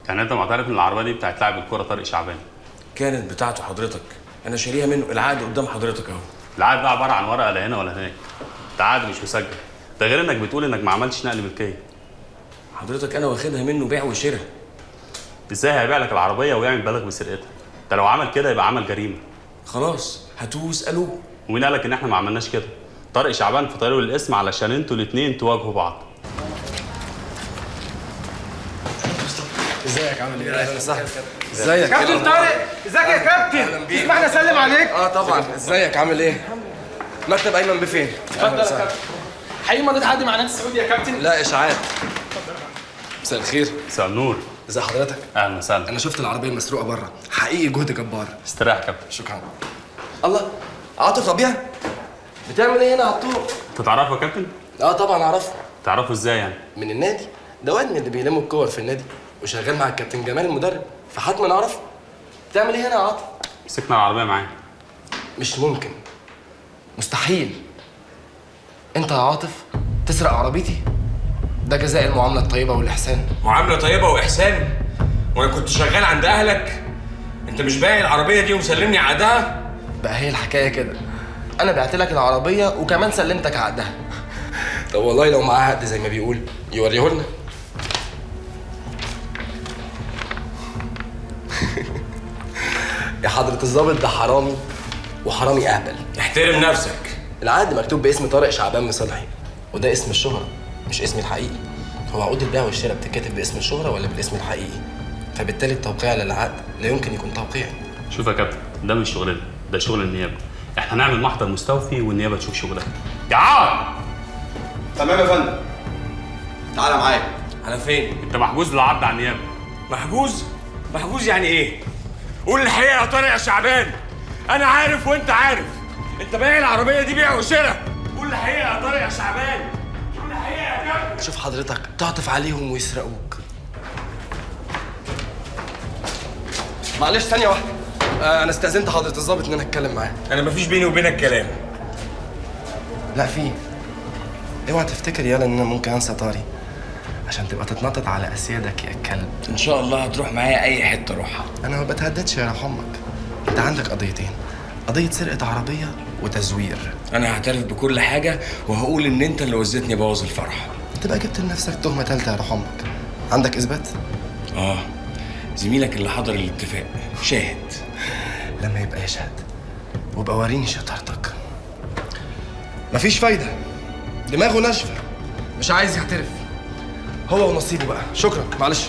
يعني انت معترف ان العربية دي بتاعت لاعب الكورة طارق شعبان؟ كانت بتاعته حضرتك، انا شاريها منه، العقد قدام حضرتك اهو. العقد ده عبارة عن ورقة لا هنا ولا هناك، ده عقد مش مسجل. ده غير انك بتقول انك ما عملتش نقل ملكية. حضرتك انا واخدها منه بيع وشراء. ازاي هيبيع لك العربية ويعمل بلاغ بسرقتها؟ ده لو عمل كده يبقى عمل جريمة. خلاص هاتوه واسالوه. ومين قالك ان احنا ما عملناش كده؟ طارق شعبان في طريقه للاسم علشان انتوا الاثنين تواجهوا بعض. ازيك عامل ايه؟ اهلا وسهلا. ازيك كابتن طارق؟ ازيك يا كابتن؟ تسمحني اسلم عليك؟ اه طبعا. ازيك عامل ايه؟ مكتب ايمن بفين؟ اتفضل يا كابتن. حقيقي مضيت عقد مع نادي السعودي يا كابتن؟ لا اشاعات. مساء الخير. مساء النور. ازي حضرتك؟ اهلا وسهلا. انا شفت العربية المسروقه بره، حقيقي جهد جبار. استريح يا كابتن. شكرا. الله، عاطف ربيع بتعمل ايه هنا على الطرق؟ انت تعرفه يا كابتن؟ اه طبعا اعرفه. تعرفه ازاي يعني؟ من النادي، ده واد من اللي بيلموا الكور في النادي وشغال مع الكابتن جمال المدرب، فحتما اعرفه. بتعمل ايه هنا يا عاطف؟ مسكنا العربية معاه. مش ممكن، مستحيل. انت يا عاطف تسرق عربيتي؟ ده جزاء المعاملة الطيبة والاحسان. معاملة طيبة واحسان؟ وانا كنت شغال عند اهلك؟ انت مش بايع العربية دي ومسلمني عقدها؟ بقى هي الحكاية كده، انا بعت لك العربية وكمان سلمتك عقدها. طب والله لو معاه عقد زي ما بيقول يوريه لنا. يا حضرة الظابط ده حرامي، وحرامي اهبل. احترم نفسك. العقد مكتوب باسم طارق شعبان مصلحي، وده اسم الشهرة مش اسمي الحقيقي. هو عقود البيع والشراء بتتكتب باسم الشهرة ولا بالاسم الحقيقي؟ فبالتالي التوقيع للعقد لا يمكن يكون توقيعي. شوف يا كابتن، ده مش شغلنا، ده شغل النيابة. احنا هنعمل محضر مستوفي والنيابة تشوف شغلها. يا عار! تمام يا فندم. تعالى معايا. على فين؟ انت محجوز للعرض على النيابة. محجوز؟ محجوز يعني ايه؟ قول الحقيقة يا طارق يا شعبان. أنا عارف وأنت عارف. أنت بايع العربية دي بيع وشراء. قول الحقيقة يا طارق يا شعبان. قول الحقيقة يا كابتن. شوف حضرتك تعطف عليهم ويسرقوك. معلش ثانية واحدة. أنا استأذنت حضرة الظابط إن أنا أتكلم معاه. أنا مفيش بيني وبينك كلام. لا في. اوعى تفتكر يالا إن أنا ممكن أنسى طاري عشان تبقى تتنطط على أسيادك يا كلب. إن شاء الله هتروح معايا أي حتة أروحها. أنا ما بتهددش يا روح أمك. أنت عندك قضيتين، قضية سرقة عربية وتزوير. أنا هعترف بكل حاجة وهقول إن أنت اللي وزتني بوظ الفرح. تبقى جبت لنفسك تهمة تالتة يا روح أمك. عندك إثبات؟ آه، زميلك اللي حضر الاتفاق شاهد. لما يبقى يشهد وابقى وريني شطارتك. مفيش فايدة، دماغه ناشفة، مش عايز يعترف. هو ونصيبه بقى. شكرا. معلش.